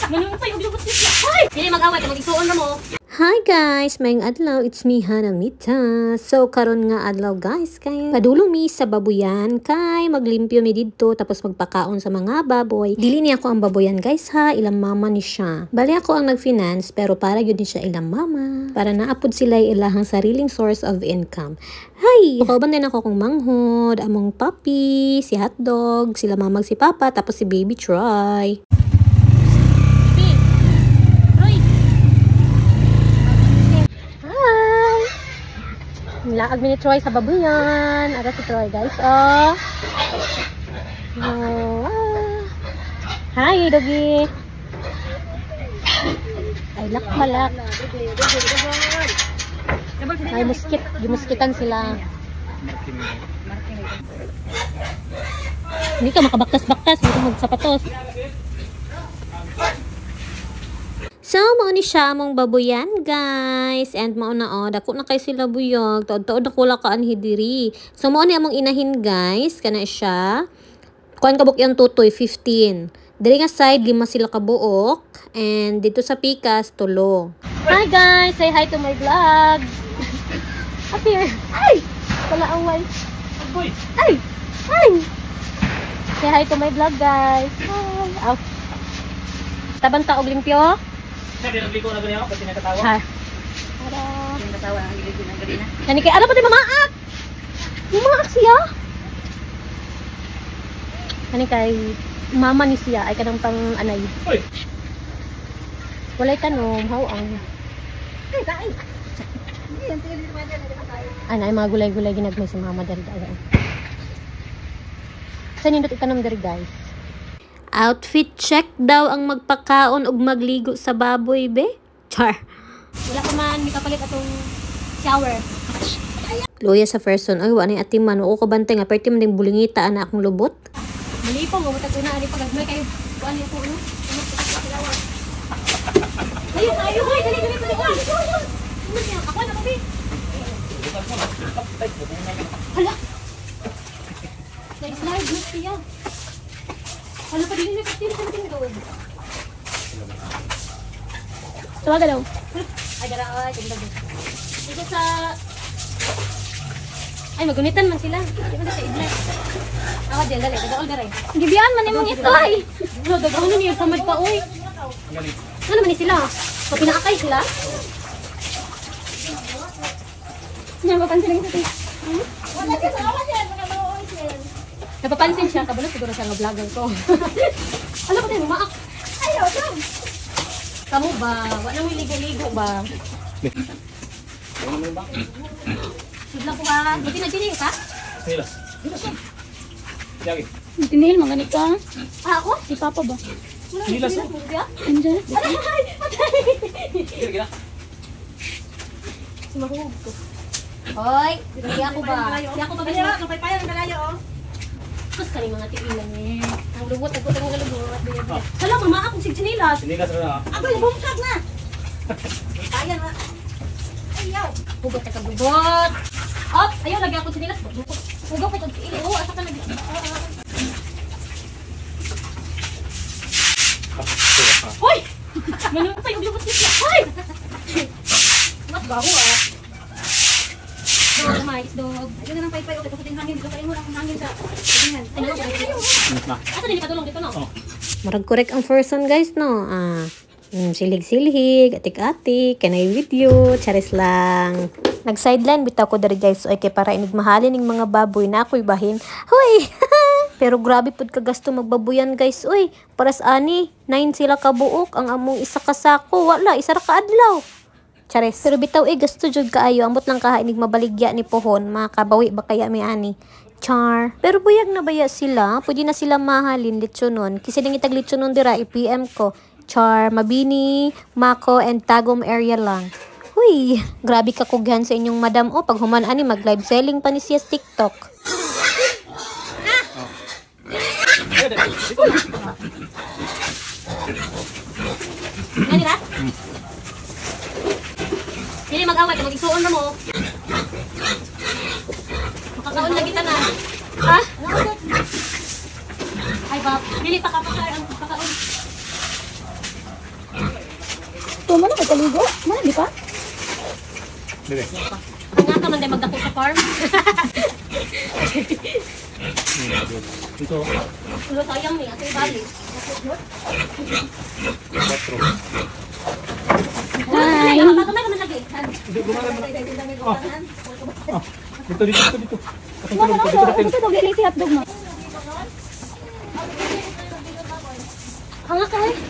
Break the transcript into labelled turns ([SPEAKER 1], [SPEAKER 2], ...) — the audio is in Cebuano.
[SPEAKER 1] Manumpay og lubot siya. Hoy! Dili mag-away kay mag-igsuon ra mo.
[SPEAKER 2] Hi guys! Maayong adlaw, it's me, Hannah Mita. So, karon nga adlaw guys, kay padulong mi sa babuyan, kay maglimpyo mi didto, tapos magpakaon sa mga baboy. Dili niya ako ang babuyan guys ha, ilang mama ni siya. Bali ako ang nag-finance, pero para yun ni siya ilang mama. Para naapod sila ilahang sariling source of income. Hi! Kauban din ako kong manghod, among puppy, si hotdog, sila mamag si papa, tapos si baby Troy.
[SPEAKER 1] Baby. Troy.
[SPEAKER 2] Hi! Nilaag mi ni Troy sa babuyan. Ara si Troy, guys. Oh. Oh. Ah. Hi, doggy. Ay, lak malak. Ay, muskit. Gimuskitan sila. Hindi ka makabaktas-baktas. Hindi ka magsapatos. So, mao ni siya among babuyan, guys. And mao na oh, dako na kay sila buyag. Taod-taod na wala ka anhi diri. So, mao ni among inahin, guys. Kana siya. Kuan kabuk yung tutoy, 15. Diri nga side, 5 sila kabuok. And dito sa pikas, 3.
[SPEAKER 1] Hi guys! Say hi to my vlog! Up here! Ay! Wala away. Ay! Ay! Say hi to my vlog, guys! Hi! Aw. Taban ta og limpyo? Ha. Ara. Kani kay ara pa mamaak. Mamaak siya. Kani kay mama ni siya ay kanang pang anay.
[SPEAKER 3] Uy.
[SPEAKER 1] Walay tanom, how ang. Anay mga gulay-gulay ginagmay si mama diri dai. Sa nindot itanom diri guys.
[SPEAKER 2] Outfit check daw ang magpakaon ug magligo sa baboy, be. Char.
[SPEAKER 1] Wala pa man mikapalit atong shower.
[SPEAKER 2] Luya sa person, ay wa ni atiman, oo ko bantay nga perti man ding bulingita ana akong lubot.
[SPEAKER 1] Malipong mo tag una ani pag may kay kuan ni ako ano. Ayo ayo hoy, dali dali dali. Ano siya? Ako na be. Hala. Nag-slide na siya. Hala pa dili na kasi sa tindog. Tawagan daw. Ay dara ay tindog. Dito sa ay magunitan man sila. Di man sa idlay. Awa diyan dali, dagaol dere.
[SPEAKER 4] Gibian man imong itoy.
[SPEAKER 1] No, dagaol niya samad pa oy. Ano man ni sila? Pinaakay sila?
[SPEAKER 4] Napapansin lang sa ito.
[SPEAKER 1] Napapansin siya, kabalo siguro siya nga vlogger ko. Ano pa tayo, maak?
[SPEAKER 4] Ayaw, dam.
[SPEAKER 1] Kamu ba? Wala mo ligo-ligo ba? Sudla ko ha. Buti na dini ka?
[SPEAKER 3] Sinilas. Yagi.
[SPEAKER 4] Tinil, mga ka.
[SPEAKER 1] Ah, ako?
[SPEAKER 4] Si Papa ba?
[SPEAKER 3] Sinilas.
[SPEAKER 4] Andiyan.
[SPEAKER 1] Aray! Patay!
[SPEAKER 3] Gila gila.
[SPEAKER 1] Sumahog ko. Hoy! Di ako ba? Di ako ba?
[SPEAKER 5] Kapaypayan ang kalayo, oh.
[SPEAKER 1] Tapos kani mga tiilan eh. Ang lubot, ang lubot, ang lubot. Hala, mama, akong sig sinilas.
[SPEAKER 3] Sinilas na.
[SPEAKER 5] Agoy, bumkag na. Ayan na. Ayaw.
[SPEAKER 1] Hugot ka kabubot. Op, ayaw lagi ako sinilas. Hugot ka tiil. Oh, asa ka lagi. Hoy! Manumpay og lubot siya. Hoy! Mas baho ah. Dog, mais dog.
[SPEAKER 5] Ayun na lang paypay, okay, kasi hangin dito kayo mo lang hangin sa tingnan.
[SPEAKER 1] Ano? Asa din padulong dito no?
[SPEAKER 2] Murag correct ang person guys no. Ah, silig-silhig, atik-atik, kanay video, charis lang. Nag-sideline bitaw ko diri guys, oy kay para inig mahalin ning mga baboy na ako'y bahin. Hoy. Pero grabe pud kagasto magbabuyan guys, oy. Paras ani, 9 sila kabuok ang among isa ka sako, wala isa ra ka adlaw. Charis. Pero bitaw eh, gasto jud kaayo, ambot lang kaha inig mabaligya ni pohon, makabawi ba kaya mi ani? Char. Pero buyag na baya sila, pwede na sila mahalin litsunon. Kasi nang itag litsunon dira, i-PM ko. Char, Mabini, Mako, and Tagum area lang. Huy, grabe ka kughan sa inyong madam o. Pag human ani, mag live selling pa ni siya sa TikTok.
[SPEAKER 1] Ngani ra? Dili mag-away kay mag-igsuon ra mo. Makakaon lagi ta na. Ha? Ay ba, dili pa ka ang pakaon.
[SPEAKER 4] Tuma na kay kaligo. Mana di pa?
[SPEAKER 3] Dire.
[SPEAKER 1] Ang nga ka man day magdako sa farm.
[SPEAKER 3] Dito.
[SPEAKER 1] Ulo sayang ni atong bali.
[SPEAKER 3] 4.
[SPEAKER 1] Hi. Kamay ka man lagi.
[SPEAKER 3] Hindi, gumala mo na. Oh. Oh. Dito, dito, dito, dito. Atong
[SPEAKER 4] Mana
[SPEAKER 3] tulog
[SPEAKER 4] na
[SPEAKER 3] ko. Dito natin.
[SPEAKER 4] Dito dog dili si hotdog mo.
[SPEAKER 1] Hanga ka eh.